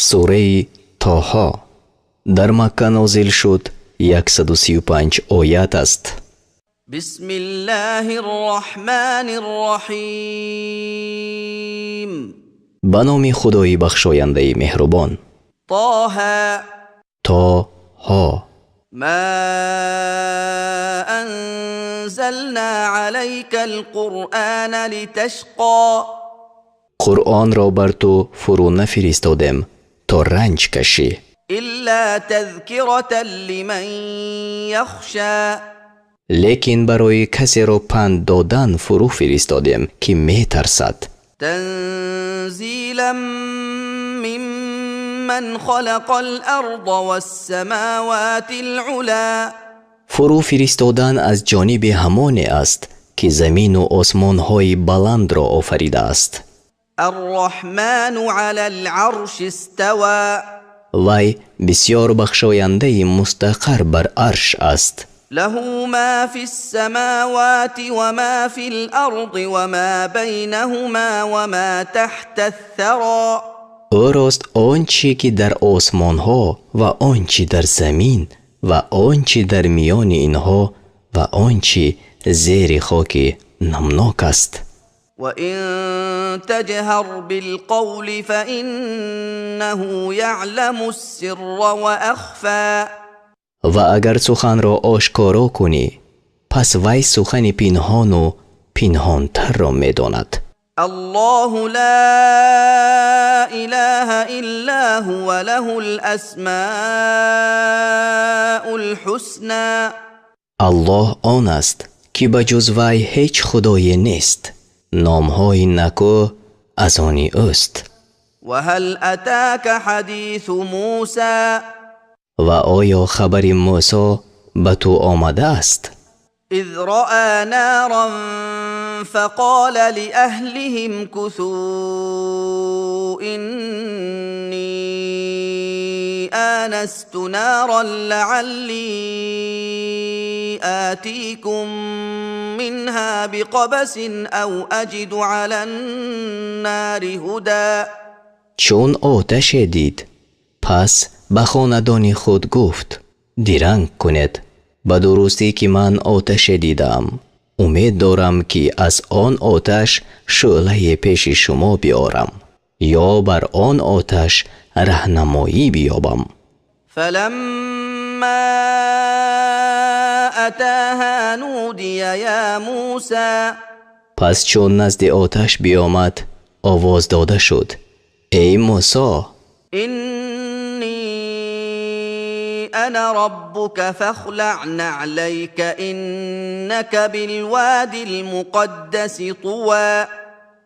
Сураи Тоҳо дар Макка нозил шуд, 135 оят аст. بسم الله الرحمن الرحيم. Ба номи Худои бахшояндаи меҳрубон. طه. Тоҳо. ما أنزلنا عليك القرآن لتشقى. Қуръонро бар ту фурӯ нафиристодем, то ранҷ кашӣ. إلا تذكرة لمن يخشى. Лекин барои касеро панд додан фурӯ фиристодем, ки метарсад. تنزيلا ممن خلق الأرض والسماوات العلى. Фурӯ фиристодан аз ҷониби ҳамоне аст, ки замину осмонҳои баландро офаридааст. الرحمن على العرش استوى. Вай бисёр бахшояндаи мустақар бар арш аст. له ما في السماوات وما في الأرض وما بينهما وما تحت الثرى. Ӯрост он чӣ ки дар осмонҳо ва он чӣ дар замин ва он чӣ дар миёни инҳо ва он чӣ зери хоки намнок аст. وإن تجهر بالقول فإنه يعلم السر وأخفى. Ва агар суханро ошкоро кунӣ, пас вай сухани пинҳону пинҳонтарро медонад. الله لا إله إلا هو، له الأسماء الحسنى. Аллоҳ он аст, ки ба ҷуз вай ҳеҷ худое нест, номҳои накӯ аз они ӯст. وهل أتاك حديث موسى؟ Ва оё хабари Мӯсо ба ту омадааст? إذ رأى نارا فقال لأهله امكثوا، إني آنست نارا لعلي آتيكم منها بقبس أو أجد على النار هدى. Чун оташе дид, пас ба хонадони худ гуфт: «Диранг кунед, ба дурустӣ ки ман оташе дидаам, умед дорам, ки аз он оташ шӯълае пеши шумо биёрам ё бар он оташ раҳнамоӣ биёбам». فلما أتاها نودي يا موسى. Пас чун назди оташ биёмад, овоз дода шуд: «Эй Мӯсо!» إني أنا ربك فاخلع نعليك، إنك بالواد المقدس طوى.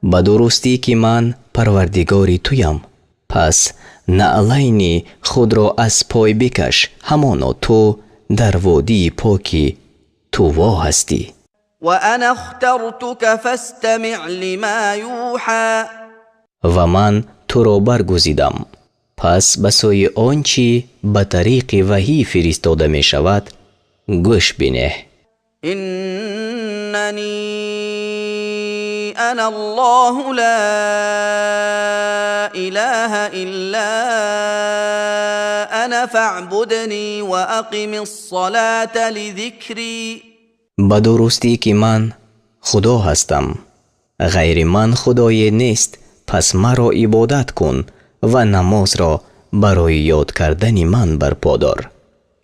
Ба дурустӣ ки ман Парвардигори туям, пас наълайни худро аз пой бикаш, ҳамоно ту дар водии поки Туво ҳастӣ. وأنا اخترتك فاستمع لما يوحى. Ва ман туро баргузидам, пас ба сӯи он чӣ ба тариқи ваҳӣ фиристода мешавад, гӯш бинеҳ. إنني أنا الله، لا إله إلا أنا، فاعبدني وأقم الصلاة لذكري. Ба дурустӣ ки ман Худо ҳастам, ғайри ман худое нест, пас маро ибодат кун ва намозро барои ёд кардани ман барпо дор.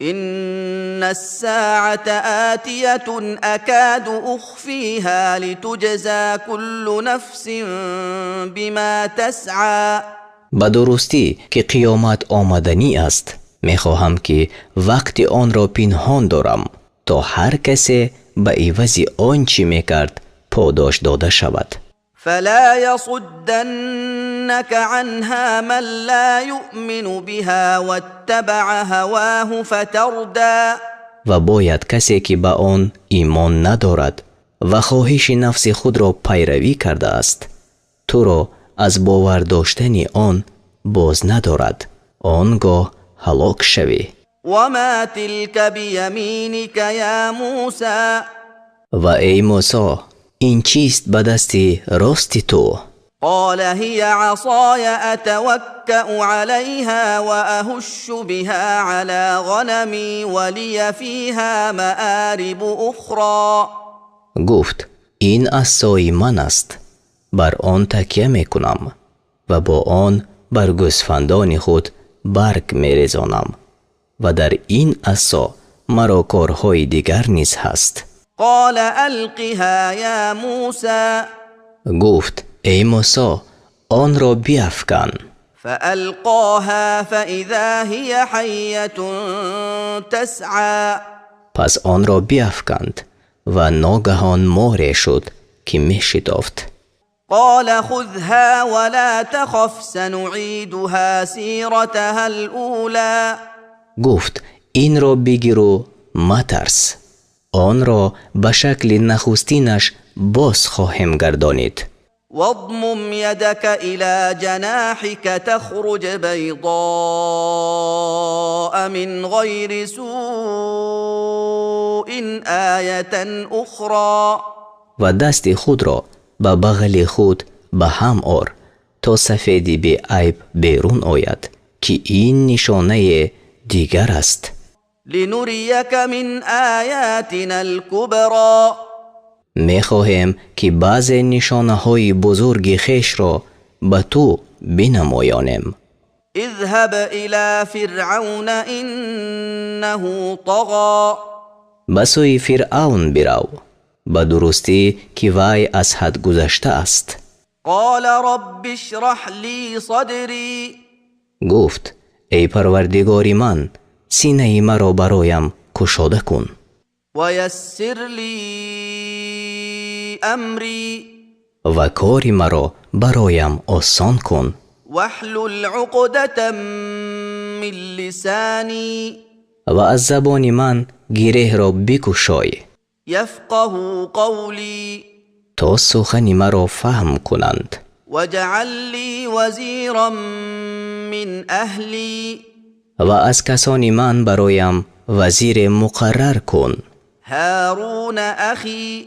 إن الساعة آتية، أكاد أخفيها لتجزى كل نفس بما تسعى. Ба дурустӣ ки қиёмат омаданӣ аст, мехоҳам, ки вақти онро пинҳон дорам, то ҳар касе ба ивази он чӣ мекард подош дода шавад. فلا يصدنك عنها من لا يؤمن بها واتبع هواه فتردى. Ва бояд касе, ки ба он имон надорад ва хоҳиши нафси худро пайравӣ кардааст, туро аз бовар доштани он боз надорад, он гоҳ ҳалок шавӣ. وما تلك بيمينك يا موسى؟ Ва эй Мӯсо, ин чист ба дасти рости ту? قال هي عصاي أتوكأ عليها وأهش بها على غنمي ولي فيها مآرب أخرى. Гуфт: ин асои ман аст, бар он такя мекунам ва бо он бар гӯсфандони худ барг мерезонам ва дар ин асо маро корҳои дигар низ ҳаст. قال ألقها يا موسى. Гуфт: эй Мусо, онро биафкан. فألقاها فإذا هي حية تسعى. Пас онро биафканд ва ногаҳон море шуд, ки мешитофт. قال خذها ولا تخف سنعيدها سيرتها الأولى. Гуфт: инро бигиру матарс, онро ба шакли нахустинаш боз хоҳем гардонид. واضمم يدك إلى جناحك تخرج بيضاء من غير سوء آية أخرى. Ва дасти худро ба бағали худ ба ҳам ор, то сафеди беайб берун ояд, ки ин нишонае дигар аст. لنريك من آياتنا الكبرى. Мехоҳем, ки баъзе нишонаҳои бузурги хешро ба ту бинамоёнем. اذهب إلى فرعون إنه طغى. Ба сӯи Фиръавн бирав, ба дурустӣ, ки вай аз ҳад гузашта аст. قال رب اشرح لي صدري. Гуфт: эй Парвардигори ман, синаи маро бароям кушода кун. ويسر لي أمري. Ва кори маро бароям осон кун. واحلل عقدة من لساني. Ва аз забони ман гиреҳро бикушой. يفقه قولي. То сухани маро фаҳм кунанд. واجعل لي وزيرا من أهلي. Ва аз касони ман бароям вазире муқаррар кун. هارون أخي.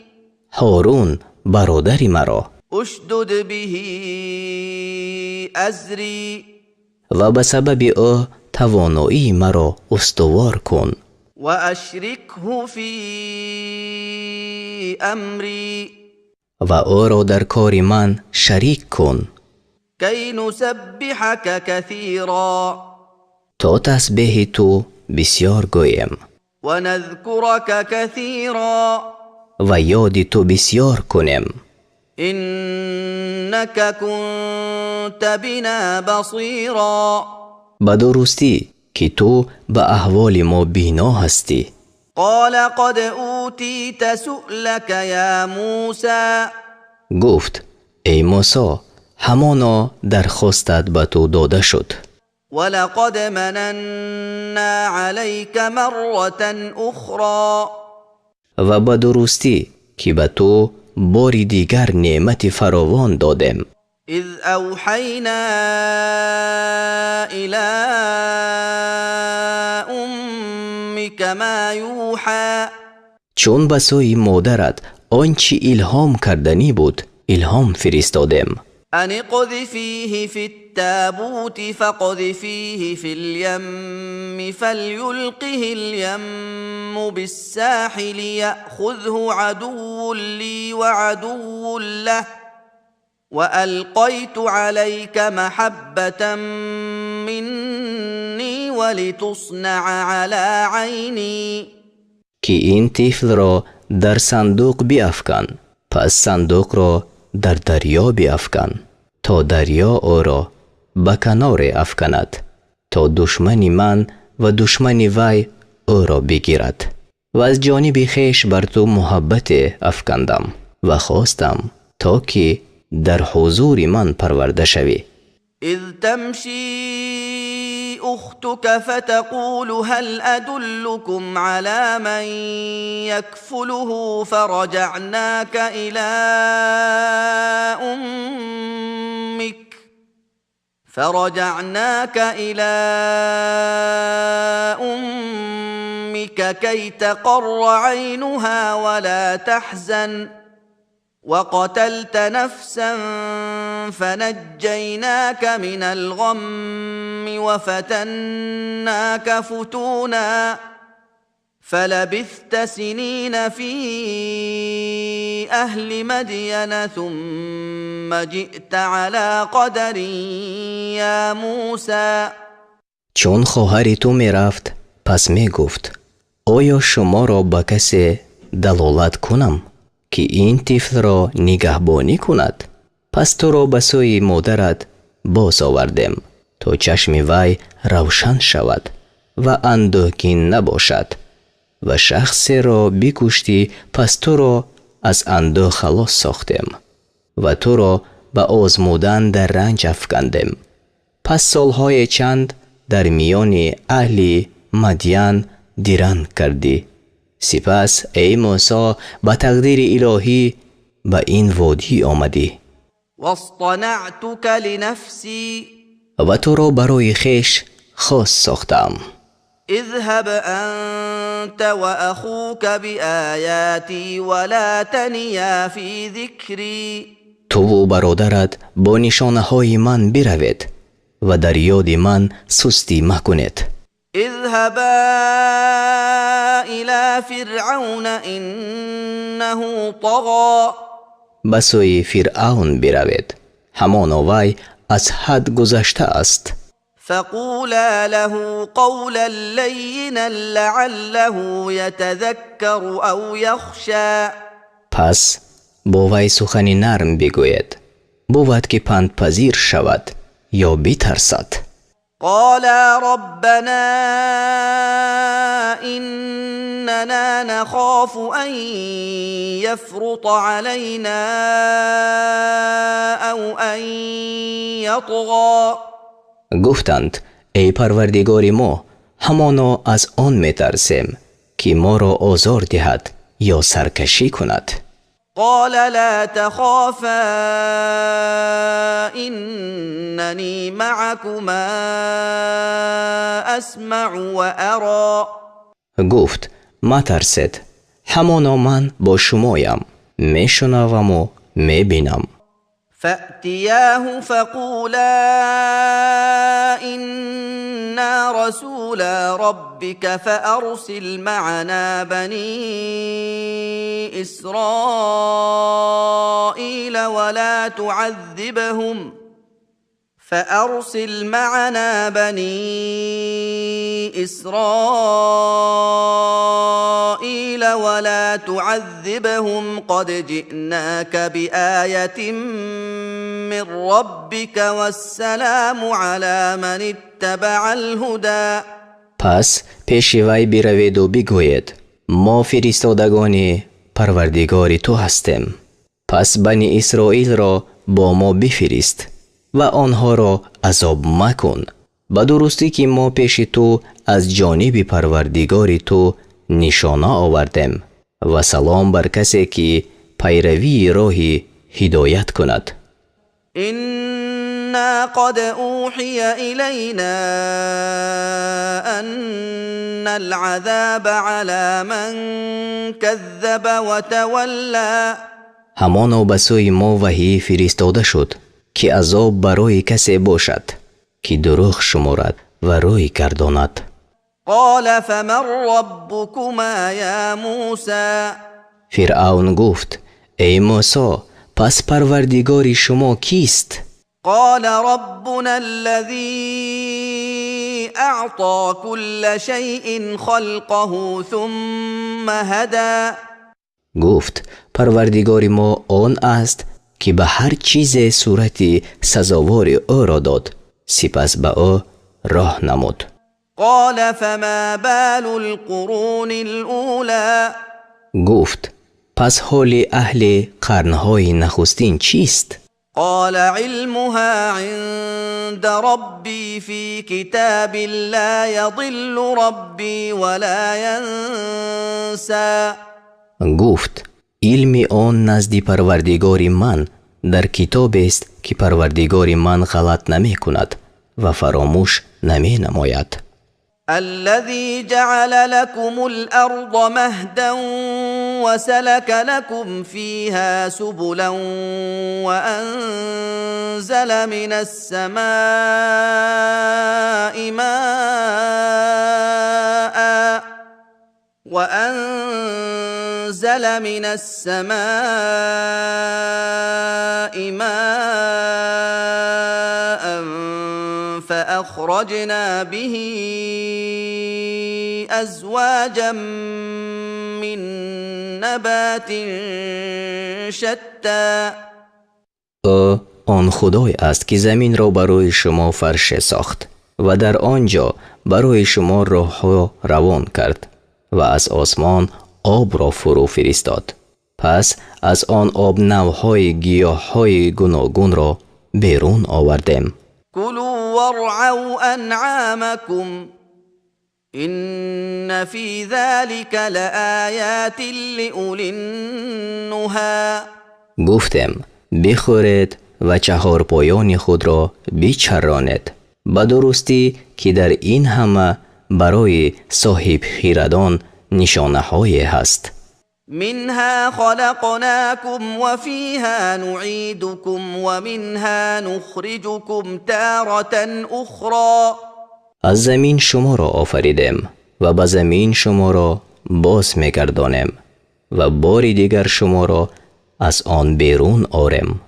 Ҳорун бародари маро. اشدد به أزري. Ва ба сабаби ӯ тавоноии маро устувор кун. وأشركه في أمري. Ва ӯро дар кори ман шарик кун. كي نسبحك كثيرا. То тасбеҳи ту бисёр гӯем. ونذكرك كثيرا. Ва ёди ту бисёр кунем. إنك كنت بنا بصيرا. Ба дурустӣ, ки ту ба аҳволи мо бино ҳастӣ. قال قد أوتيت سؤلك يا موسى. Гуфт: эй Мусо, ҳамоно дархостат ба ту дода шуд. ولقد مننا عليك مرة أخرى. Ва ба дурустӣ, ки ба ту бори дигар неъмати фаровон додем. إذ أوحينا إلى أمك ما يوحى. Чун ба сӯи модарат он чӣ илҳом карданӣ буд, илҳом фиристодем. أن اقذفيه في التابوت فاقذفيه في اليم فليلقه اليم بالساحل يأخذه عدو لي وعدو له وألقيت عليك محبة مني ولتصنع على عيني. Ки ин тифлро дар сандуқ биафкан, пас сандуқро дар дарё биафкан, то дарё ӯро ба каноре афканад, то душмани ман ва душмани вай ӯро бигирад, ва аз ҷониби хеш бар ту муҳаббате афкандам ва хостам, то ки дар ҳузури ман парварда шавӣ. إذ تمشي أختك فتقول هل أدلكم على من يكفله فرجعناك إلى أمك كي تقر عينها ولا تحزن. وقتلت نفسا فنجيناك من الغم وفتناك فتونا فلبثت سنين في أهل مدين ثم جئت على قدر يا موسى. Чун хоҳари ту мерафт, пас мегуфт: оё шуморо ба касе далолат кунам, ки ин тифлро нигаҳбонӣ кунад? Пас туро ба сӯи модарат боз овардем, то чашми вай равшан шавад ва андӯҳгин набошад. Ва шахсеро бикуштӣ, пас туро аз андӯҳ халос сохтем ва туро ба озмудан дар ранҷ афкандем. Пас солҳое чанд дар миёни аҳли Мадян диранг кардӣ. Сипас, эй Мусо, ба тақдири илоҳӣ ба ин водӣ омадӣ. واصطنعتك لنفسي. Ва туро барои хеш хос сохтам. اذهب أنت وأخوك بآياتي ولا تنيا في ذكري. Туву бародарат бо нишонаҳои ман биравед ва дар ёди ман сустӣ макунед. اذهبا إلى فرعون إنه طغى. Ба сӯи Фиръавн биравед, ҳамоно вай аз ҳад гузашта аст. فقولا له قولا لينا لعله يتذكر أو يخشى. Пас бо вай сухани нарм бигӯед, бувад ки пандпазир шавад ё битарсад. قالا ربنا إننا نخاف أن يفرط علينا أو أن يطغى. Гуфтанд: эй Парвардигори мо, ҳамоно аз он метарсем, ки моро озор диҳад ё саркашӣ кунад. قال لا تخافا إنني معكما أسمع وأرى. Гуфт: матарсед, ҳамоно ман бо шумоям, мешунаваму мебинам. فأتياه فقولا إنا رسولا ربك فأرسل معنا بني إسرائيل ولا تعذبهم فأرسل معنا بني إسرائيل ولا تعذبهم قد جئناك بآية من ربك والسلام على من اتبع الهدى. Пас пеши вай бираведу бигӯед: мо фиристодагони Парвардигори ту ҳастем, пас Бани Исроилро бо мо бифирист ва онҳоро азоб макун. Ба дурустӣ, ки мо пеши ту аз ҷониби Парвардигори ту нишона овардем ва салом бар касе, ки пайравии роҳи ҳидоят кунад. إنا قد أوحي إلينا أن العذاب على من كذب وتولى. Ҳамоно ба сӯи мо ваҳӣ фиристода шуд, ки азоб барои касе бошад, ки дурӯғ шуморад ва рӯй гардонад. قال فمن ربكما يا موسى؟ Фиръавн гуфт: эй Мусо, пас Парвардигори шумо кист? قال ربنا الذي أعطى كل شيء خلقه ثم هدى. Гуфт: Парвардигори мо он аст, ки ба ҳар чизе сурати сазовори ӯро дод, сипас ба ӯ роҳ намуд. قال فما بال القرون الأولى؟ Гуфт: пас ҳоли аҳли қарнҳои нахустин чист? قال علمها عند ربي في كتاب لا يضل ربي ولا ينسى. Гуфт: илми он назди Парвардигори ман дар китобест, ки Парвардигори ман ғалат намекунад ва фаромӯш наменамояд. الذي جعل لكم الأرض مهدا وسلك لكم فيها سبلا وأنزل من السماء ماء وأنزل من السماء ماء فأخرجنا به أزواجا من نبات شتى. Ӯ он Худое аст, ки заминро барои шумо фарше сохт ва дар он ҷо барои шумо роҳҳо равон кард ва аз осмон обро фурӯ фиристод. Пас аз он об навъҳои гиёҳҳои гуногунро берун овардем. كلوا وارعوا أنعامكم إن في ذلك لآيات لأولي النهى. Гуфтем: бихӯред ва чаҳорпоёни худро бичаронед. Ба дурустӣ, ки дар ин ҳама барои соҳибхирадон нишонаҳое ҳаст. منها خلقناكم وفيها نعيدكم ومنها نخرجكم تارة أخرى. Аз замин шуморо офаридем ва ба замин шуморо боз мегардонем ва бори дигар шуморо аз он берун орем.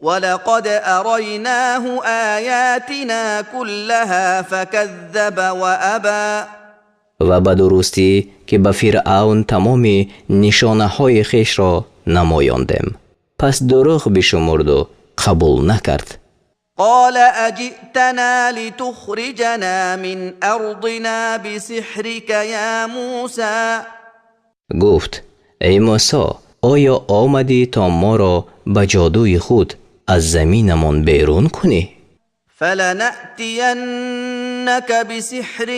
ولقد أريناه آياتنا كلها فكذب وأبى. Ва ба дурустӣ, ки ба Фиръавн тамоми нишонаҳои хешро намоёндем, пас дурӯғ бишумурду қабул накард. قال أجئتنا لتخرجنا من أرضنا بسحرك يا موسى؟ Гуфт: эй Мусо, оё омадӣ то моро ба ҷодуи худ аз заминамон берун кунӣ? فلنأتينك بسحر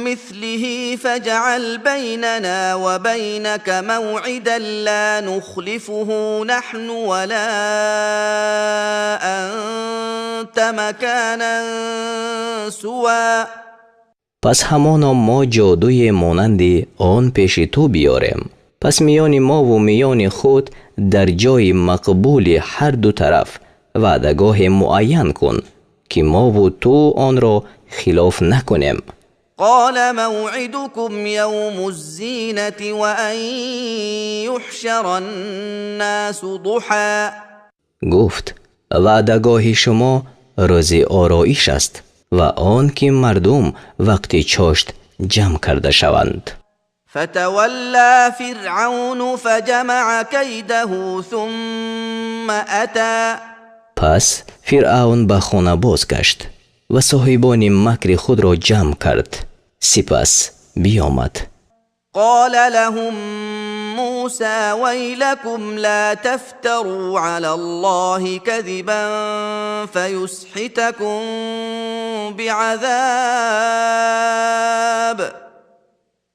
مثله فاجعل بيننا وبينك موعدا لا نخلفه نحن ولا أنت مكانا سوى. Пас ҳамоно мо ҷодуе монанди он пеши ту биёрем. Пас миёни мову миёни худ дар ҷои мақбули ҳар ду тараф ваъдагоҳе муайян кун, ки мову ту онро хилоф накунем. قال موعدكم يوم الزينة وأن يحشر الناس ضحى. Гуфт: ваъдагоҳи шумо рӯзи ороиш аст ва он ки мардум вақти чошт ҷамъ карда шаванд. فتولى فرعون فجمع كيده ثم أتى. Пас Фиръавн ба хона бозгашт ва соҳибони макри худро ҷамъ кард, сипас биёмад. قال لهم موسى ويلكم لا تفتروا على الله كذبا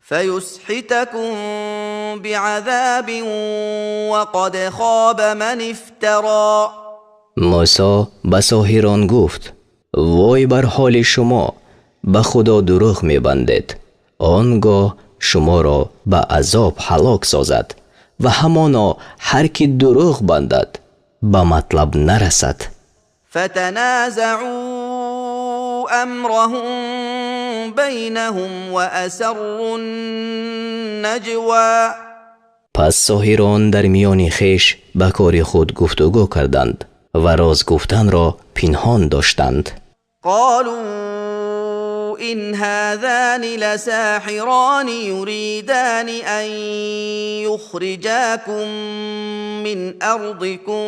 فيسحتكم بعذاب وقد خاب من افترى. Мусо ба соҳирон гуфт: вой бар ҳоли шумо, ба Худо дурӯғ мебандед, он гоҳ шуморо ба азоб ҳалок созад ва ҳамоно ҳар ки дурӯғ бандад, ба матлаб нарасад. فتنازعوا أمرهم بينهم وأسروا النجوى. Пас соҳирон дар миёни хеш ба кори худ гуфтугӯ карданд ва роз гуфтанро пинҳон доштанд. قالوا إن هذان لساحران يريدان أن يخرجاكم من أرضكم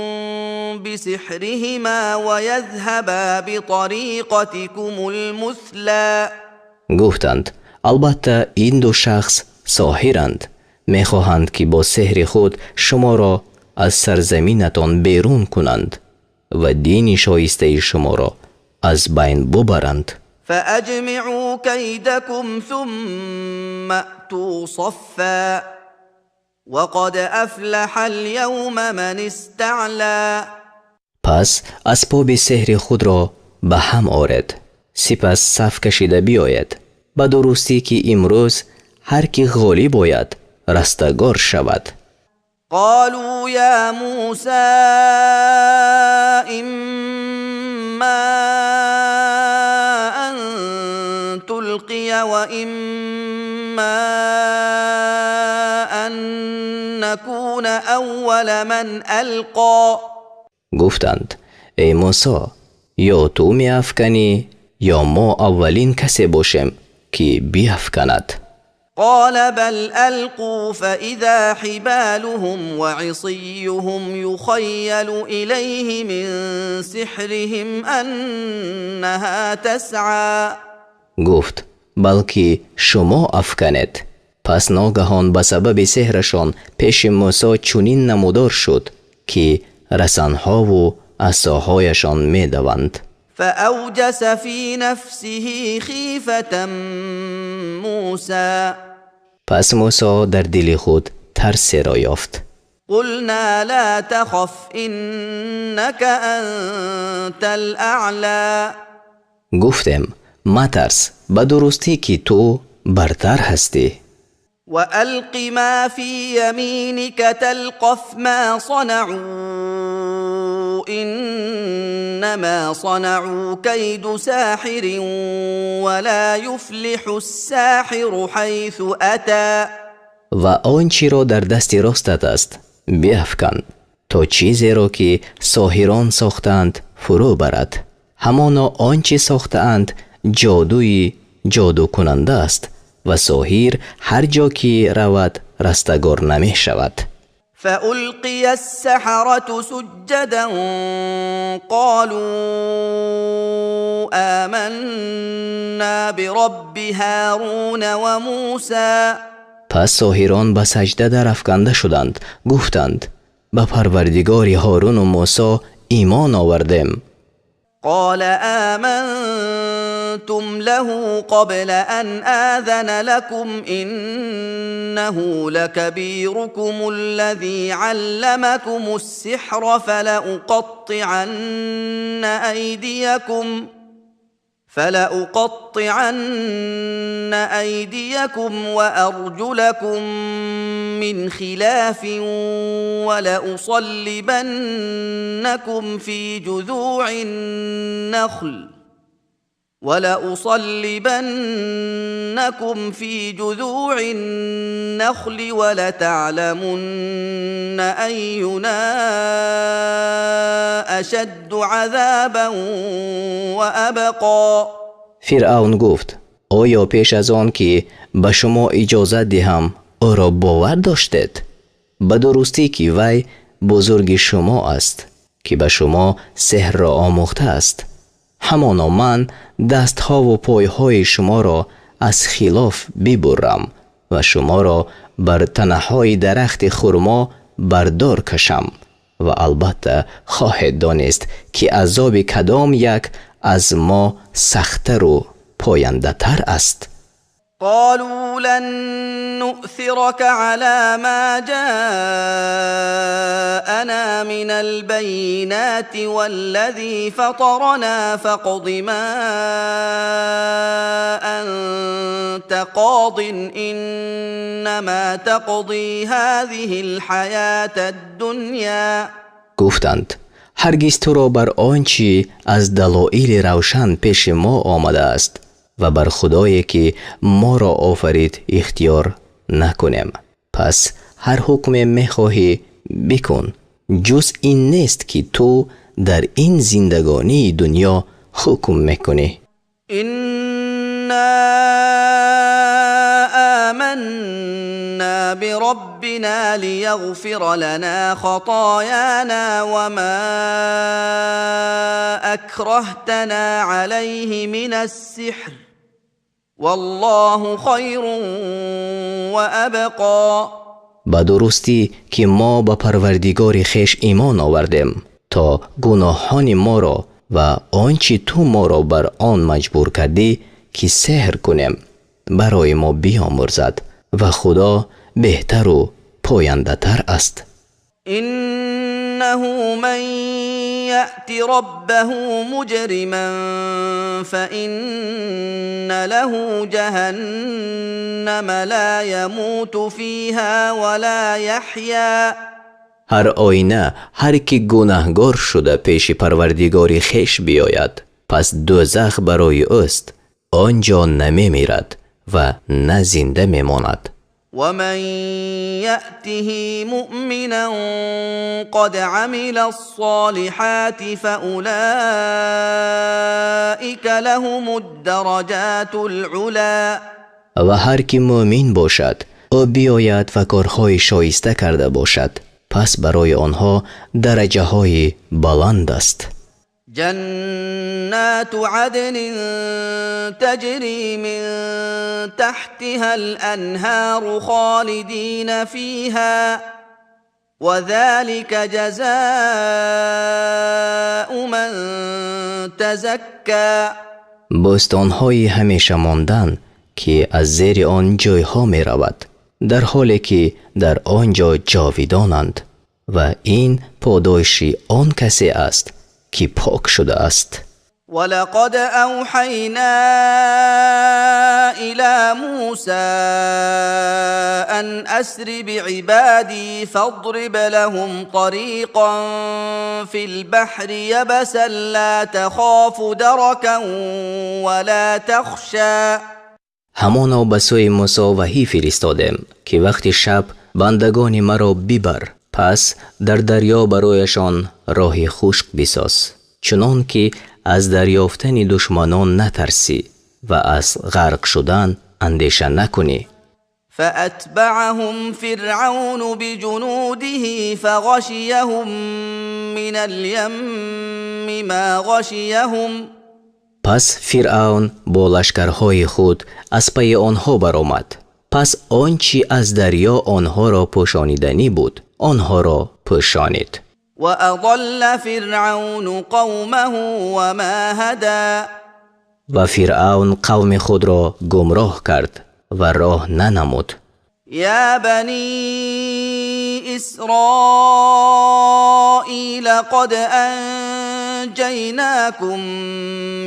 بسحرهما ويذهبا بطريقتكم المثلى. Гуфтанд: албатта, ин ду шахс соҳиранд, мехоҳанд, ки бо сеҳри худ шуморо аз сарзаминатон берун кунанд ва дини шоистаи шуморо аз байн бубаранд. فأجمعوا كيدكم ثم أتوا صفا وقد أفلح اليوم من استعلى. Пас асбоби сеҳри худро ба ҳам оред, сипас саф кашида биёед. Ба дурустӣ, ки имрӯз ҳар ки ғолиб ояд, Растагор шавад. Қолу ё Мусо иммо ан тулқия ва иммо ан накуна аввала ман алқо. Гуфтанд: эй Мусо, ё ту меафканӣ, ё мо аввалин касе бошем, ки биафканад. Қола бал алқу, фаизо ҳиболуҳум ва исийюҳум юхайялу илайҳи мин сиҳриҳим аннаҳо тасъо. Гуфт: балки шумо афканед. Пас ногаҳон ба сабаби сеҳрашон пеши Мусо чунин намудор шуд, ки расанҳову асоҳояшон медаванд. Фаавҷаса фи нафсиҳи хифатан Мусо. Пас Мусо дар дили худ тарсеро ёфт. Қулно ло тахаф, иннака антал аъло. Гуфтем: матарс, ба дурустӣ ки ту бартар ҳастӣ. Ва алқи мо фи яминика талқаф мо санаъу, иннамо санаъу кайду соҳирин, ва ло юфлиҳус соҳиру ҳайсу ато. Ва он чиро дар дасти ростат аст биафкан, то чизеро ки соҳирон сохтаанд фурӯ барад. Ҳамоно он чи сохтаанд ҷодуи ҷодукунанда аст ва соҳир ҳар ҷо ки равад растагор намешавад. Фаулқияс саҳарату суҷҷадан қолу оманно биробби Ҳоруна ва Мусо. Пас соҳирон ба саҷда дарафканда шуданд, гуфтанд: ба Парвардигори Ҳоруну Мусо имон овардем. Қола омантум лаҳу қабла ан озана лакум, иннаҳу лакабирукумул лазӣ алламакумус сиҳра, фалауқаттиъанна айдиякум ва арҷулакум мин хилофин, ва лаусаллибаннакум фи ҷузӯъин нахл ва латаъламунна айюно ашадду ъазобан ва абқо. Фиръавн гуфт: оё пеш аз он ки ба шумо иҷозат диҳам, ӯро бовар доштед? Ба дурустӣ ки вай бузурги шумо аст, ки ба шумо сеҳрро омӯхтааст. Ҳамоно ман дастҳову пойҳои шуморо аз хилоф бибурам ва шуморо бар танаҳои дарахти хурмо бардор кашам ва албатта хоҳед донист, ки азоби кадом як аз мо сахттару пояндатар аст. Қолу лан нуъсирака ъало мо ҷаано минал байиноти валлазӣ фатарано, фақзи мо анта қозин, иннамо тақзӣ ҳозиҳил ҳаётад дунё. Гуфтанд: ҳаргиз туро бар он чӣ аз далоили равшан пеши мо омадааст ва бар Худое ки моро офарид ихтиёр накунем. Пас ҳар ҳукме мехоҳӣ бикун, ҷуз ин нест ки ту дар ин зиндагонии дунё ҳукм мекунӣ. Инна оманна бироббино лияғфира лано хатоёно ва мо акраҳтано ъалайҳи минас сиҳр, валлоҳу хайрун ва абқо. Ба дурустӣ ки мо ба Парвардигори хеш имон овардем, то гуноҳони моро ва он чӣ ту моро бар он маҷбур кардӣ ки сеҳр кунем барои мо биомӯрзад ва Худо беҳтару пояндатар аст. Инна إنه من يأت ربه مجرما فإن له جهنم لا يموت فيها ولا يحيا. Ҳар оина, ҳар ки гунаҳгор шуда пеши Парвардигори хеш биёяд, пас дӯзах барои ӯст, он ҷо намемирад ва на зинда мемонад. ومن يأته مؤمنا قد عمل الصالحات فأولئك لهم الدرجات العلى. Ва ҳар ки мӯмин бошад, ӯ биёяд ва корҳои шоиста карда бошад, пас барои онҳо дараҷаҳои баланд аст. جنات عدن تجري من تحتها الأنهار خالدين فيها، وذلك جزاء من تزكى. Бӯстонҳои ҳамеша мондан, ки аз зери он ҷойҳо меравад, дар ҳоле ки дар он ҷо ҷовидонанд, ва ин подоши он касе аст, ки пок шудааст. ولقد أوحينا إلى موسى أن أسر بعبادي فاضرب لهم طريقا في البحر يبسا لا تخاف دركا ولا تخشى. Ҳамоно ба сӯи Мусо ваҳӣ фиристодем, ки вақти шаб бандагони маро бибар, пас дар дарё барояшон роҳи хушк бисоз, чунон ки аз дарёфтани душманон натарсӣ ва аз ғарқ шудан андеша накунӣ. فأتبعهم فرعون بجنوده فغشيهم من اليم ما غشيهم. Пас Фиръавн бо лашкарҳои худ аз пайи онҳо баромад, пас он чӣ аз дарё онҳоро пӯшониданӣ буд, онҳоро пӯшонид. وأضل فرعون قومه وما هدى. Ва Фиръавн қавми худро гумроҳ кард ва роҳ нанамуд. يا بني إسرائيل قد أنجيناكم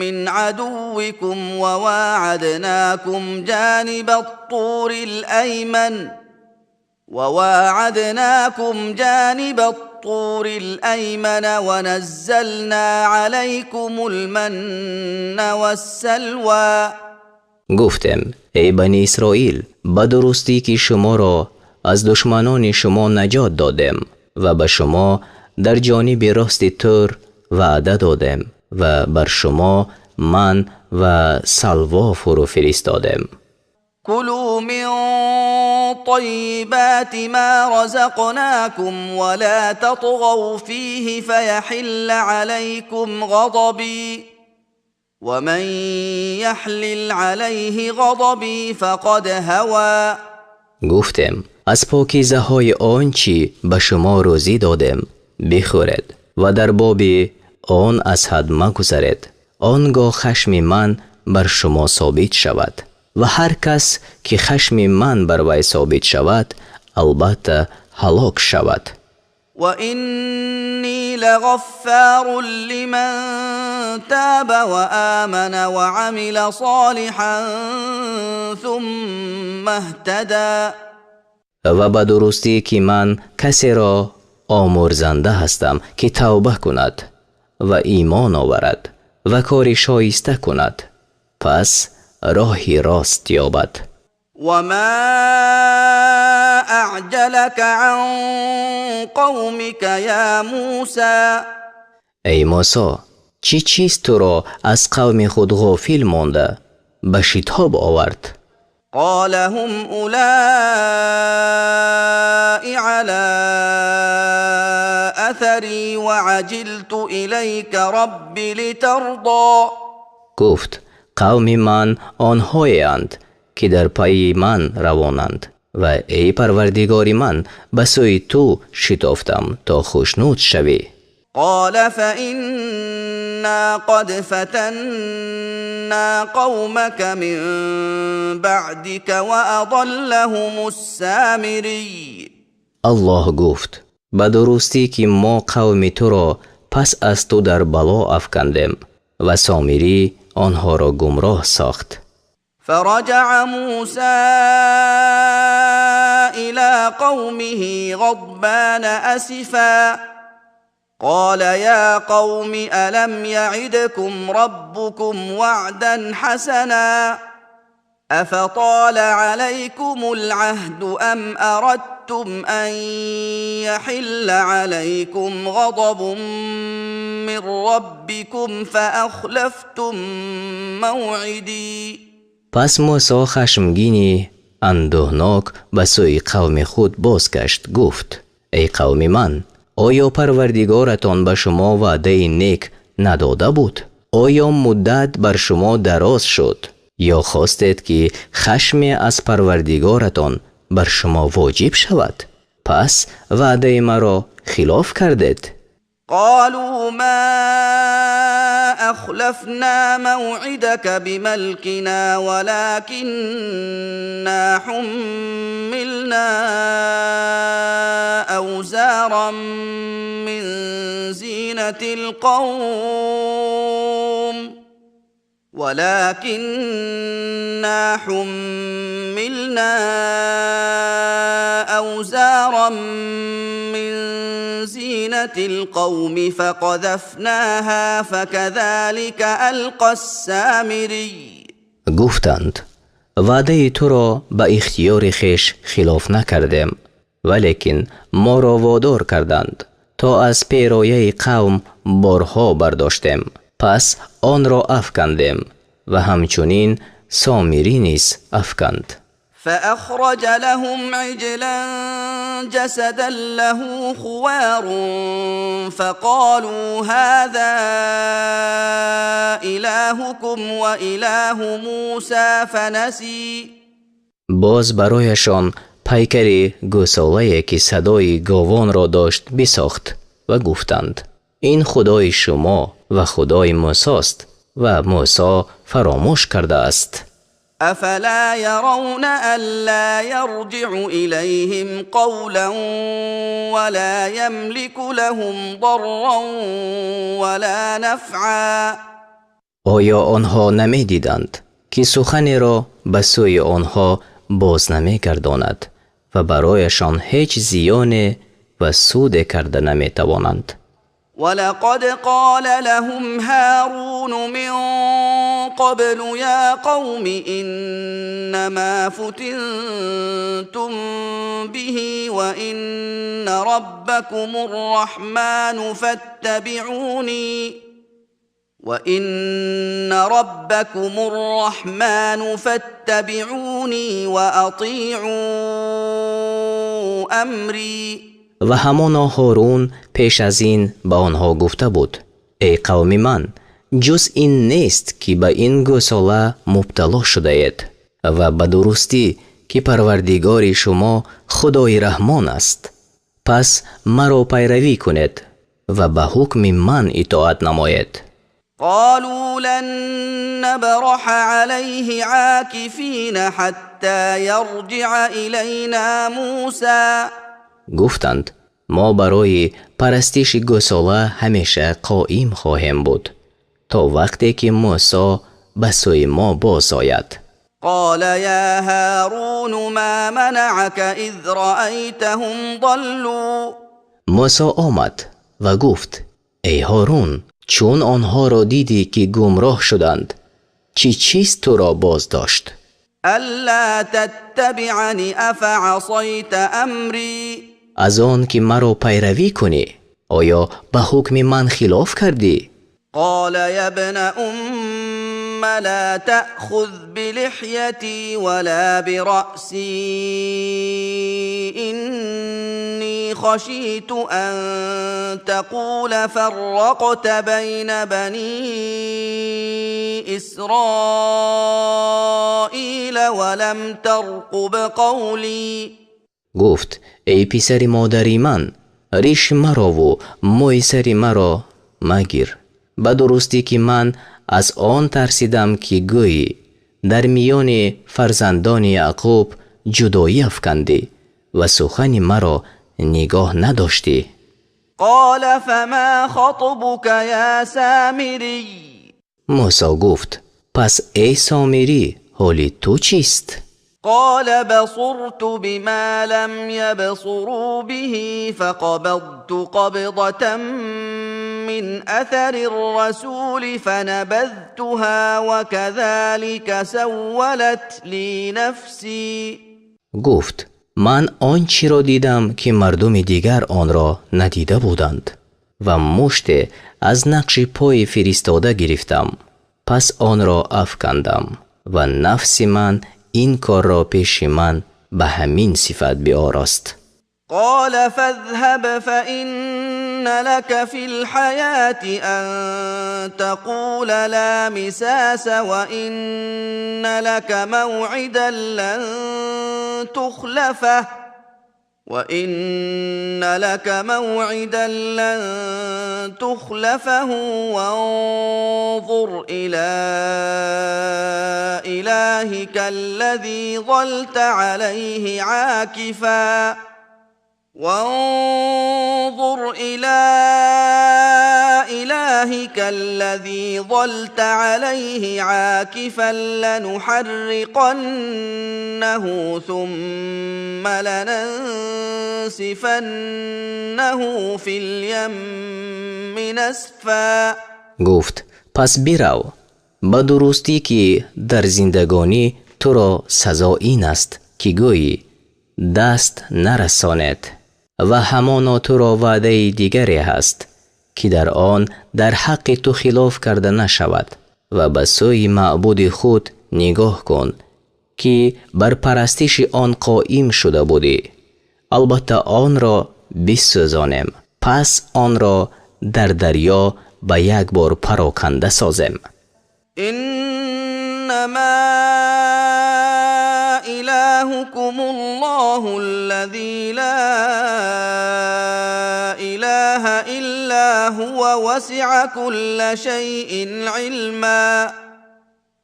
من عدوكم وواعدناكم جانب الطور الأيمن ونزلنا عليكم المن والسلوى. Гуфтем: эй Бани Исроил, ба дурустӣ ки шуморо аз душманони шумо наҷот додем ва ба шумо дар ҷониби рости Тур ваъда додем ва бар шумо ман ва салво фурӯ фиристодем. كلوا من طيبات ما رزقناكم ولا تطغوا فيه فيحل عليكم غضبي، ومن يحلل عليه غضبي فقد هوى. Гуфтем: аз покизаҳои он чӣ ба шумо рӯзӣ додем бихӯред ва дар боби он аз ҳад магузаред, он гоҳ хашми ман бар шумо собит шавад, ва ҳар кас ки хашми ман бар вай собит шавад, албатта ҳалок шавад. وإني لغفار لمن تاب وآمن وعمل صالحا ثم اهتدى. Ва ба дурустӣ ки ман касеро омурзанда ҳастам, ки тавба кунад ва имон оварад ва кори шоиста кунад, пас роҳи рост ёбад. وما أعجلك عن قومك يا موسى؟ Эй Мусо, чӣ чиз туро аз қавми худ ғофил монда ба шитоб овард? قال هم أولئك على أثري وعجلت إليك رب لترضى. Гуфт: қавми ман онҳоеанд, ки дар пайи ман равонанд, ва эй Парвардигори ман, ба сӯи ту шитофтам, то хушнуд шавӣ. قال فإنا قد فتنا قومك من بعدك وأضلهم السامري. Аллоҳ гуфт: Ба дурустӣ, ки мо қавми туро пас аз ту дар бало афкандем ва Сомирӣ онҳоро гумроҳ сохт. فرجع موسى إلى قومه غضبان أسفا قال يا قوم ألم يعدكم ربكم وعدا حسنا أفطال عليكم العهد أم أردتم أن يحل عليكم غضب من ربكم فأخلفتم موعدي. Пас Мусо хашмгини андӯҳнок ба сӯи қавми худ бозгашт, гуфт: «Эй қавми ман, оё Парвардигоратон ба шумо ваъдаи нек надода буд? Оё муддат бар шумо дароз шуд ё хостед, ки хашме аз Парвардигоратон бар шумо воҷиб шавад, пас ваъдаи маро хилоф кардед?» قالوا ما أخلفنا موعدك بملكنا ولكنا حملنا أوزارا من زينة القوم ولكنا حملنا أوزارا من زينة القوم فقذفناها فكذلك ألقى السامري. Гуфтанд: «Ваъдаи туро ба ихтиёри хеш хилоф накардем, валекин моро водор карданд, то аз перояи қавм борҳо бардоштем, пас онро афкандем ва ҳамчунин Сомирӣ низ афканд». فأخرج لهم عجلا جسدا له خوار فقالوا هذا إلهكم وإله موسى فنسي. Боз барояшон пайкари гӯсолае, ки садои говонро дошт, бисохт ва гуфтанд: «Ин худои шумо ва худои Мусост ва Мусо фаромӯш кардааст». أفلا يرون ألا يرجع إليهم قولا ولا يملك لهم ضرا ولا نفعا. Оё онҳо намедиданд, ки суханеро ба сӯи онҳо боз намегардонад ва барояшон ҳеҷ зиёне ва суде карда наметавонанд? ولقد قال لهم هارون من قبل يا قوم إنما فتنتم به وإن ربكم الرحمن فاتبعوني وإن ربكم الرحمن فاتبعوني وأطيعوا أمري. Ва ҳамоно Ҳорун пеш аз ин ба онҳо гуфта буд: «Эй қавми ман, ҷуз ин нест, ки ба ин гӯсола мубтало шудаед ва ба дурустӣ, ки Парвардигори шумо Худои Раҳмон аст, пас маро пайравӣ кунед ва ба ҳукми ман итоат намоед». قالوا لن نبرح عليه عاكفين حتى يرجع إلينا موسى. Гуфтанд: «Мо барои парастиши гӯсола ҳамеша қоим хоҳем буд, то вақте ки Мусо ба сӯи мо боз ояд». قال يا هارون ما منعك إذ رأيتهم ضلوا. Мусо омад ва гуфт: «Эй Ҳорун, чун онҳоро дидӣ, ки гумроҳ шуданд, чӣ чиз туро боздошт?» ألا تتبعن أفعصيت أمري. Аз он ки маро пайравӣ кунӣ, оё ба ҳукми ман хилоф кардӣ? قال يا ابن أم لا تأخذ بلحيتي ولا برأسي إني خشيت أن تقول فرقت بين بني إسرائيل ولم ترقب قولي. Гуфт: «Эй писари модари ман, риши марову мӯи сари маро магир. Ба дурустӣ, ки ман аз он тарсидам, ки гӯӣ дар миёни фарзандони Яъқуб ҷудоӣ афкандӣ ва сухани маро нигоҳ надоштӣ». قال فما خطبك يا سامري؟ Мусо гуфт: пас, эй Сомирӣ, ҳоли ту чист? قال بصرت بما لم يبصروا به، فقبضت قبضة من أثر الرسول فنبذتها، وكذلك سولت لي نفسي. Гуфт: ман он чиро дидам, ки мардуми дигар онро надида буданд, ва муште аз нақши пои фиристода гирифтам, пас онро афкандам ва нафси ман ин корро пеши ман ба ҳамин сифат биорост. قال فاذهب، فإن لك في الحياة أن تقول لا مساس، وإن لك موعدا لن تخلفه، وإن لك موعدا لن تخلفه، وانظر إلى إلهك الذي ظلت عليه عاكفا، وانظر إلى إلهك الذي ظلت عليه عاكفا، لنحرقنه ثم لننسفنه في اليم نسفا. Гуфт: пас бирав, ба дурустӣ ки дар зиндагонӣ туро сазо ин аст, ки гӯӣ: даст нарасонед, ва ҳамоно туро ваъдаи дигаре ҳаст, ки дар он дар ҳаққи ту хилоф карда нашавад, ва ба сӯи маъбуди худ нигоҳ кун, ки бар парастиши он қоим шуда будӣ. Албатта онро бисӯзонем, пас онро дар дарё ба як бор пароканда созем. إنما إلهكم الله الذي لا إله إلا هو، وسع كل شيء علما.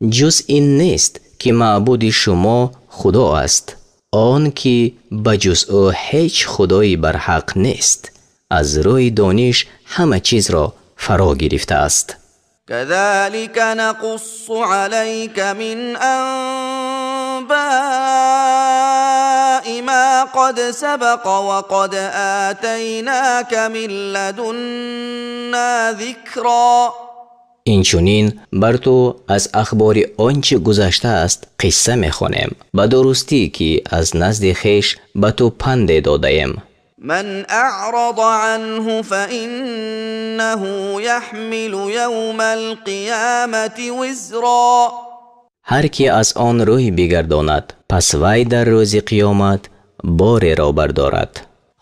Ҷуз ин нест, ки маъбуди шумо Худо аст, он ки ба ҷуз ӯ ҳеҷ худои барҳақ нест, аз рӯи дониш ҳама чизро фаро гирифтааст. كذلك نقص عليك من أنباء ما قد سبق، وقد آتيناك من لدنا ذكرا. Инчунин бар ту аз ахбори он чӣ гузаштааст қисса мехонем, ба дурустӣ ки аз назди хеш ба ту панде додаем. من أعرض عنه فإنه يحمل يوم القيامة وزرا. Ҳар ки аз он рӯй бигардонад, пас вай дар рӯзи қиёмат бореро бардорад.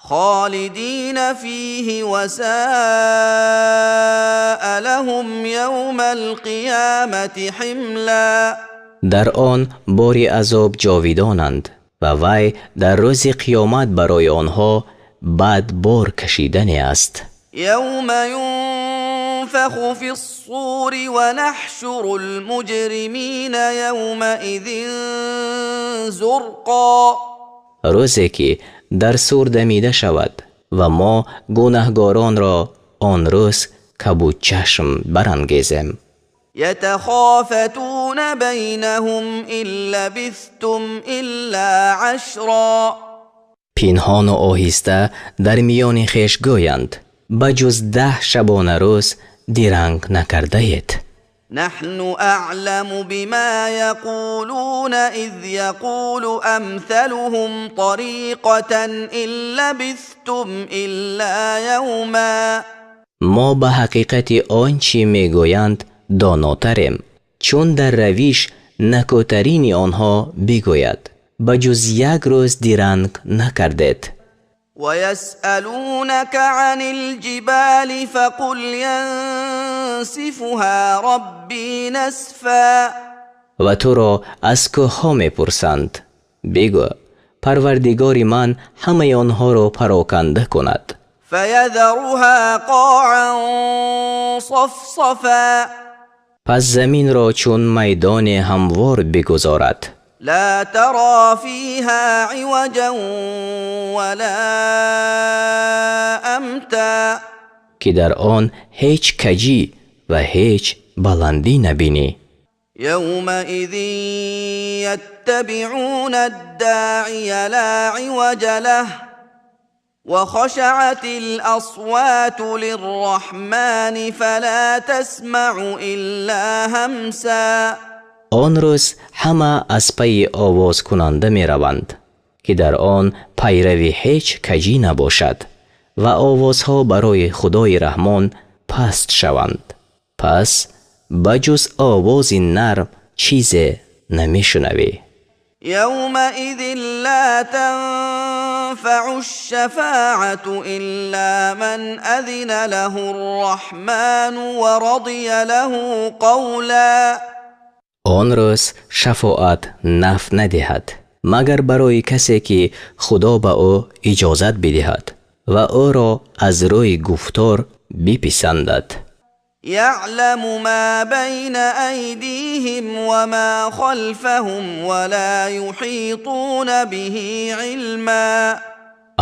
خالدين فيه، وساء لهم يوم القيامة حملا. Дар он бори азоб ҷовидонанд ва вай дар рӯзи қиёмат барои онҳо бад бор кашидане аст. يوم ينفخ في الصور، ونحشر المجرمين يومئذ زرقا. Рӯзе ки дар сур дамида шавад ва мо гунаҳгоронро он рӯз кабудчашм барангезем. يتخافتون بينهم إن لبثتم إلا عشرا. Пинҳону оҳиста дар миёни хеш гӯянд: ба ҷуз 10 шабона рӯз диранг накардаед. نحن أعلم بما يقولون إذ يقول أمثلهم طريقة إن لبثتم إلا يوما. Мо ба ҳақиқати он чӣ мегӯянд донотарем, чун дар равиш накӯтарини онҳо бигӯяд: ба ҷуз як рӯз диранг накардед. ويسألونك عن الجبال، فقل ينسفها ربي نسفا. Ва туро аз кӯҳҳо мепурсанд, бигӯ: Парвардигори ман ҳамаи онҳоро пароканда кунад. فيذرها قاعا صفصفا. Пас заминро чун майдоне ҳамвор бигузорад. Ла тара фиҳа иваҷан ва ла амта. Ки дар он ҳеҷ каҷӣ ва ҳеҷ баландӣ набинӣ. Явмаизин яттабиъуна-д-доъия ла иваҷа лаҳу ва хашаъатил-асвоту лир-раҳмани фала тасмаъу илла ҳамса. Он рӯз ҳама аз пайи овозкунанда мераванд, ки дар он пайрави ҳеҷ каҷӣ набошад ва овозҳо барои Худои Раҳмон паст шаванд. Пас ба ҷуз овози нарм чизе намешунавӣ. Явмаизин ла танфаъуш-шафоату илла ман азина лаҳур-раҳману ва радия лаҳу қавла. Он рӯз шафоат нафъ надиҳад, магар барои касе ки Худо ба ӯ иҷозат бидиҳад ва ӯро аз рӯи гуфтор биписандад. Яъламу ма байна айдиҳим ва ма халфаҳум ва ла юҳитуна биҳи илма.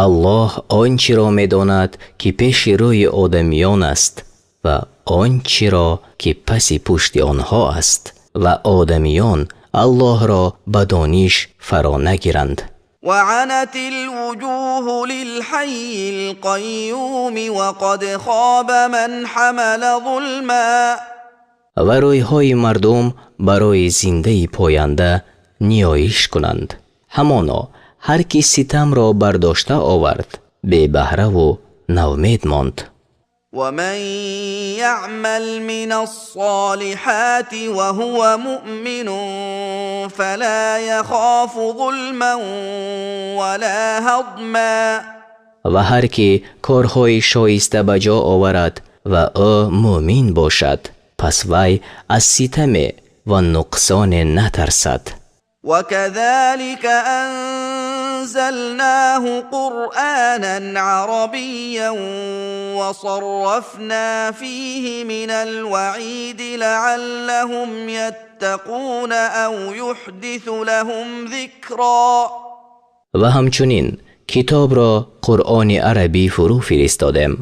Аллоҳ он чиро медонад, ки пеши рӯи одамиён аст ва он чиро ки паси пушти онҳо аст ва одамиён Аллоҳро ба дониш фаро нагиранд. Ва анатил-вуҷуҳу лилҳаййил-қайюми ва қад хоба ман ҳамала зулма. Ва рӯйҳои мардум барои зиндаи поянда ниёиш кунанд. Ҳамоно ҳар ки ситамро бардошта овард, бебаҳраву навмед монд. Ва ман яъмал минас-солиҳоти ва ҳува муъминун фала яхофу зулман ва ла ҳазма. Ва ҳар ки корҳои шоиста ба ҷо оварад ва ӯ муъмин бошад, пас вай аз ситаме ва нуқсоне натарсад. Ва казалика анзалнаху қуръонан арабиян ва саррафна фихи минал-ваъиди лаъаллаҳум яттақуна ав юҳдису лаҳум зикро. Ва ҳамчунин китобро Қуръони арабӣ фурӯ фиристодем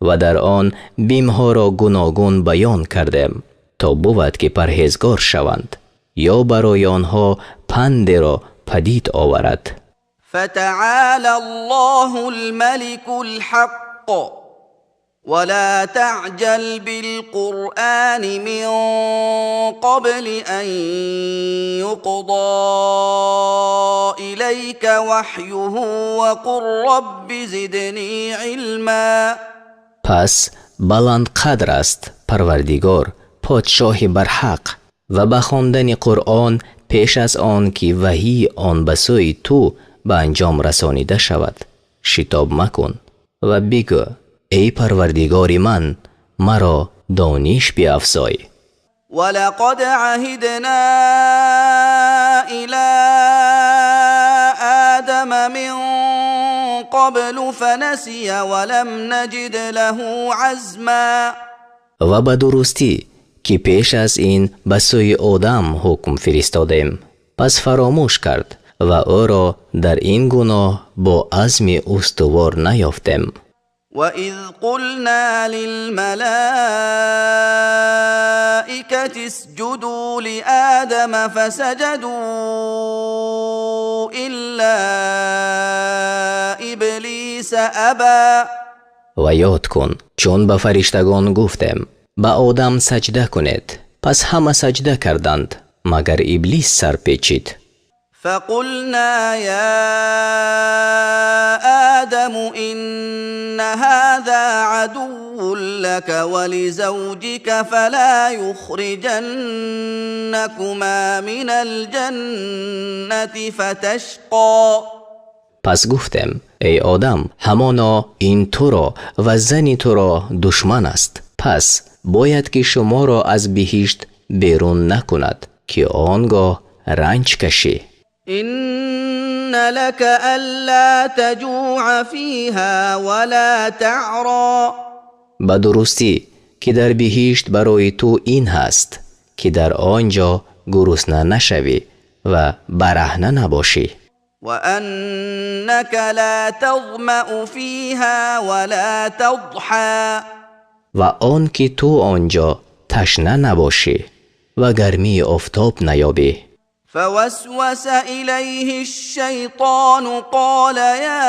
ва дар он бимҳоро гуногун баён кардем, то бувад ки парҳезгор шаванд ё барои онҳо пандеро падид оварад. Фатаъола Аллоҳул-маликул ҳаққ ва ла таъҷал бил-Қуръони мин қабли ан юқзо илайка ваҳюҳу ва қур рабби зидни илма. Пас баландқадр аст Парвардигор, подшоҳи барҳақ, ва ба хондани Қуръон пеш аз он ки ваҳии он ба сӯи ту ба анҷом расонида шавад, шитоб макун ва бигӯ: эй Парвардигори ман, маро дониш биафзой. Ва лақад аҳидна ило Одама мин қаблу фанасия ва лам наҷид лаҳу азма. Ва ба дурустӣ ки пеш аз ин ба сӯи Одам ҳукм фиристодем, пас фаромӯш кард ва ӯро дар ин гуноҳ бо азми устувор наёфтем. Ва из қулна лилмалоикати исҷудӯ лиодама фасаҷадӯ илла иблиса або. Ва ёд кун, чун ба фариштагон гуфтем: ба Одам саҷда кунед, пас ҳама саҷда карданд, магар Иблис сарпечид. Фақулна я Одаму инна ҳоза адуввун лака ва лизавҷика фала юхриҷаннакума минал ҷаннати фаташқо. Пас гуфтем: эй Одам, ҳамоно ин туро ва зани туро душман аст, пас бояд ки шуморо аз биҳишт берун накунад, ки он гоҳ ранҷ кашӣ. Инна лака алла таҷӯъа фиҳа ва ла таъро. Ба дурустӣ ки дар биҳишт барои ту ин ҳаст, ки дар он ҷо гурусна нашавӣ Ва бараҳна набошӣ. وأنك لا تظمأ فيها ولا تضحى. Ва он ки ту он ҷо ташна набошӣ ва гармии офтоб наёбӣ. فوسوس إليه الشيطان قال يا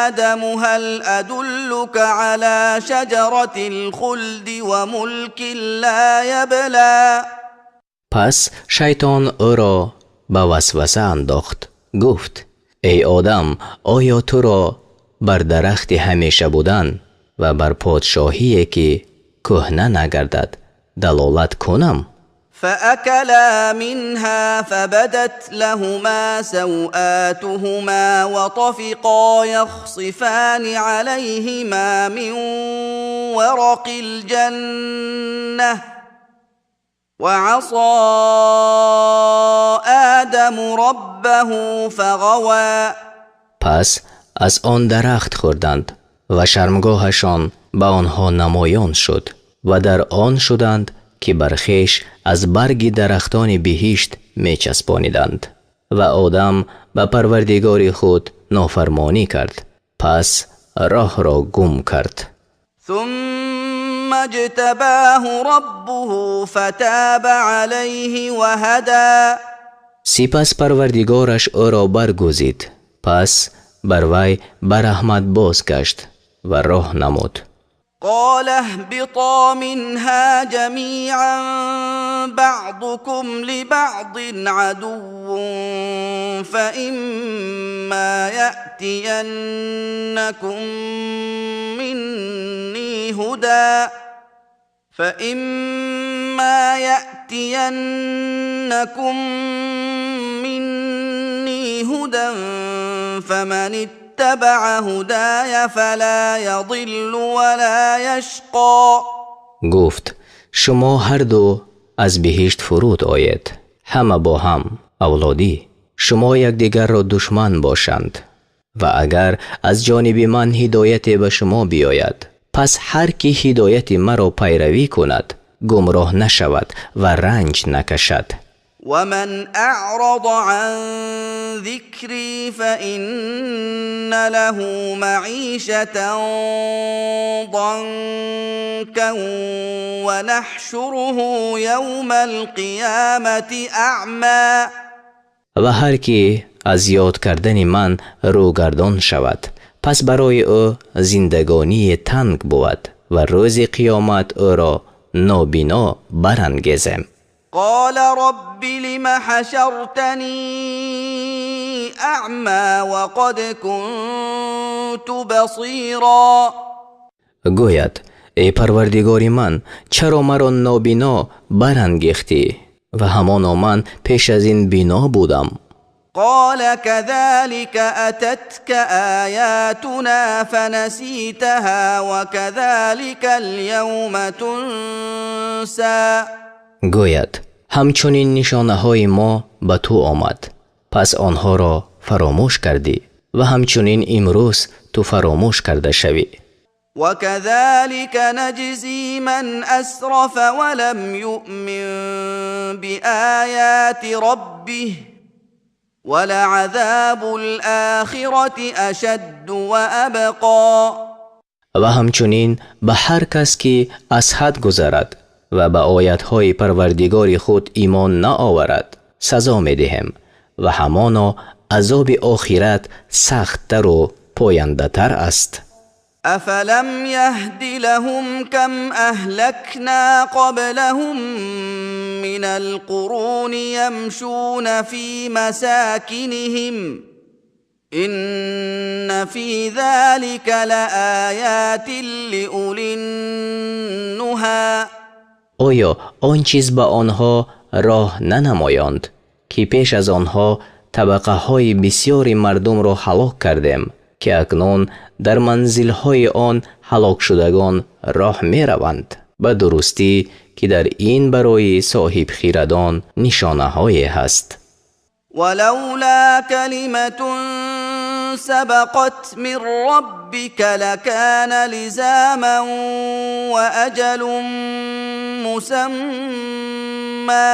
آدم هل أدلك على شجرة الخلد وملك لا يبلى. Пас шайтон ӯро ба васваса андохт, гуфт: эй Одам, оё туро бар дарахти ҳамеша будан ва бар подшоҳие ки кӯҳна нагардад далолат кунам? فأكلا منها فبدت لهما سوآتهما وطفقا يخصفان عليهما من ورق الجنة وعصى آدم ربه فغوى. Пас аз он дарахт хӯрданд ва шармгоҳашон ба онҳо намоён шуд ва дар он шуданд ки бар хеш аз барги дарахтони биҳишт мечаспониданд ва Одам ба Парвардигори худ нофармонӣ кард, пас роҳро гум кард. ثم اجتباه ربه فتاب عليه وهدى. Сипас Парвардигораш ӯро баргузид, пас бар вай ба раҳмат бозгашт ва роҳ намуд. قال اهبطا منها جميعا بعضكم لبعض عدو فإما يأتينكم مني هدى فإما يأتينكم مني هدى فمن اتبع هداي فلا يضل ولا يشقى. Гуфт: шумо ҳарду аз биҳишт фуруд оед, ҳама бо ҳам авлодӣ, шумо якдигарро душман бошанд ва агар аз ҷониби ман ҳидояте ба шумо биёяд, пас ҳар ки ҳидояти маро пайравӣ кунад, гумроҳ нашавад ва ранҷ накашад. ومن أعرض عن ذكري فإن له معيشة ضنكا ونحشره يوم القيامة أعمى. Ва ҳар ки аз ёд кардани ман рӯгардон шавад, пас барои ӯ зиндагонии танг бувад ва рӯзи қиёмат ӯро нобино барангезем. قال رب لم حشرتني أعمى وقد كنت بصيرا. Гӯяд: эй Парвардигори ман, чаро маро нобино барангехтӣ ва ҳамоно ман пеш аз ин бино будам? قال كذلك أتتك آياتنا فنسيتها وكذلك اليوم تنسى. Гӯяд: ҳамчунин нишонаҳои мо ба ту омад, пас онҳоро фаромӯш кардӣ ва ҳамчунин имрӯз ту фаромӯш карда шавӣ. وكذلك نجزي من أسرف ولم يؤمن بآيات ربه ولعذاب الآخرة أشد وأبقى. Ва ҳамчунин ба ҳар кас ки аз ҳад гузарад ва ба оятҳои Парвардигори худ имон наоварад, сазо медиҳем ва ҳамоно азоби охират сахттару пояндатар аст. أفلم يهد لهم كم أهلكنا قبلهم من القرون يمشون في مساكنهم إن في ذلك لآيات لأولي النهى. Оё он чиз ба онҳо роҳ нанамоёнд, ки пеш аз онҳо табақаҳои бисёри мардумро ҳалок кардем, ки акнун дар манзилҳои он ҳалокшудагон роҳ мераванд? Ба дурустӣ, ки дар ин барои соҳибхирадон нишонаҳое ҳаст. ولولا كلمة سبقت من ربك لكان لزاما وأجل مسمى.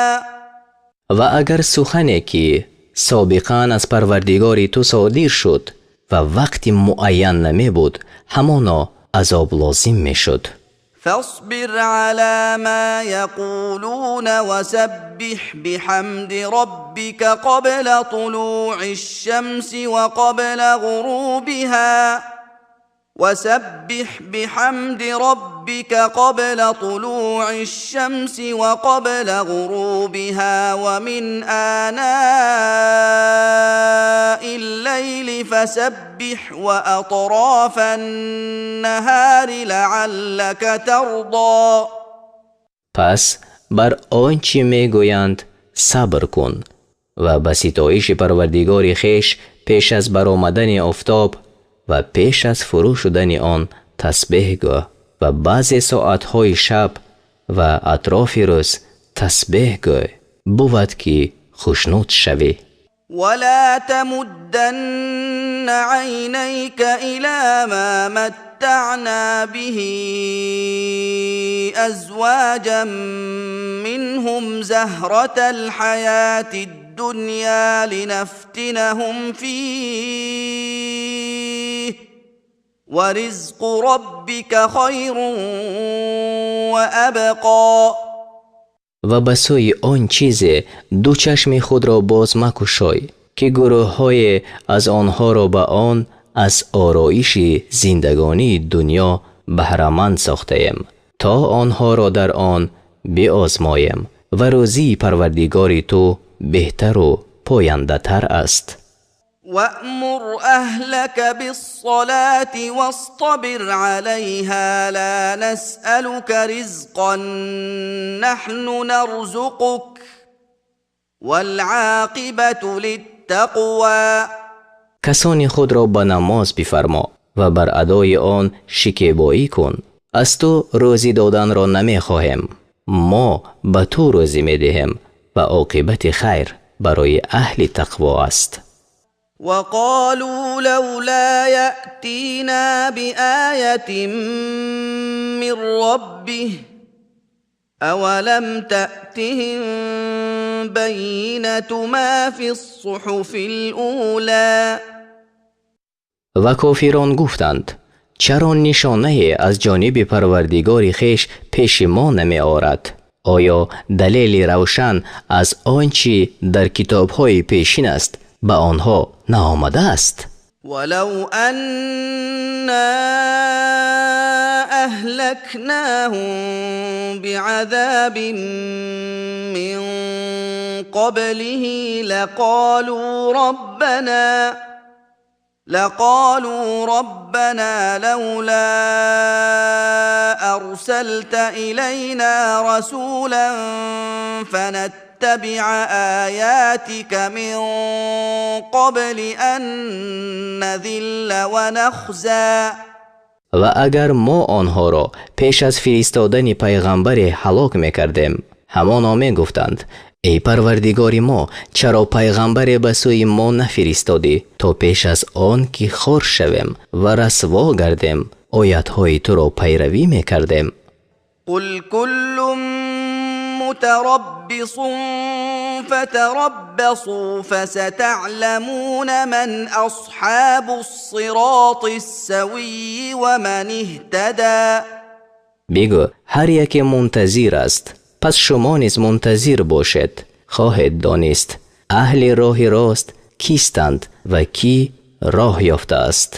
Ва агар сухане ки собиқан аз Парвардигори ту содир шуд ва вақти муайян намебуд, ҳамоно азоб лозим мешуд. فاصبر على ما يقولون وسبح بحمد ربك قبل طلوع الشمس وقبل غروبها، وسبح بحمد ربك قبل طلوع الشمس وقبل غروبها، ومن آناء الليل فسبح وأطراف النهار لعلك ترضى. Пас бар он чӣ мегӯянд сабр кун ва ба ситоиши Парвардигори хеш пеш аз баромадани офтоб ва пеш аз фурӯ шудани он тасбеҳ гӯ ва баъзе соатҳои шаб ва атрофи рӯз тасбеҳ гӯй, бувад ки хушнуд шавӣ. ولا تمدن عينيك إلى ما متعنا به أزواجا منهم زهرة الحياة الدنيا لنفتنهم فيه، ورزق ربك خير وأبقى. Ва ба сӯи он чизе ду чашми худро боз макушой, ки гурӯҳҳое аз онҳоро ба он аз ороиши зиндагонии дунё баҳраманд сохтаем, то онҳоро дар он биозмоем, ва рӯзии Парвардигори ту беҳтару пояндатар аст. وأمر أهلك بالصلاة واصطبر عليها، لا نسألك رزقا، نحن نرزقك، والعاقبة للتقوى. Касони худро ба намоз бифармо ва бар адои он шикебоӣ кун. Аз ту рӯзӣ доданро намехоҳем, мо ба ту рӯзӣ медиҳем ва оқибати хайр барои аҳли тақво аст. وقالوا لولا يأتينا بآية من ربه، أولم تأتهم بينة ما في الصحف الأولى. Ва кофирон гуфтанд: чаро нишонае аз ҷониби Парвардигори хеш пеши мо намеорад? Оё далели равшан аз он чӣ дар китобҳои пешин аст ба онҳо наомадааст? ولو أنا أهلكناهم بعذاب من قبله لقالوا ربنا لولا أرسلت إلينا رسولا فنتبع آياتك من قبل أن نذل ونخزى. Ва агар мо онҳоро пеш аз фиристодани пайғамбаре ҳалок мекардем, ҳамоно мегуфтанд: эй Парвардигори мо, чаро пайғамбаре ба сӯи мо нафиристодӣ, то пеш аз он ки хор шавем ва расво гардем, оятҳои туро пайравӣ мекардем? قل كل متربص فتربصوا، فستعلمون من أصحاب الصراط السوي ومن اهتدى. Бигӯ: ҳар яке мунтазир аст, пас шумо низ мунтазир бошед. Хоҳед донист, аҳли роҳи рост кистанд ва кӣ роҳ ёфтааст.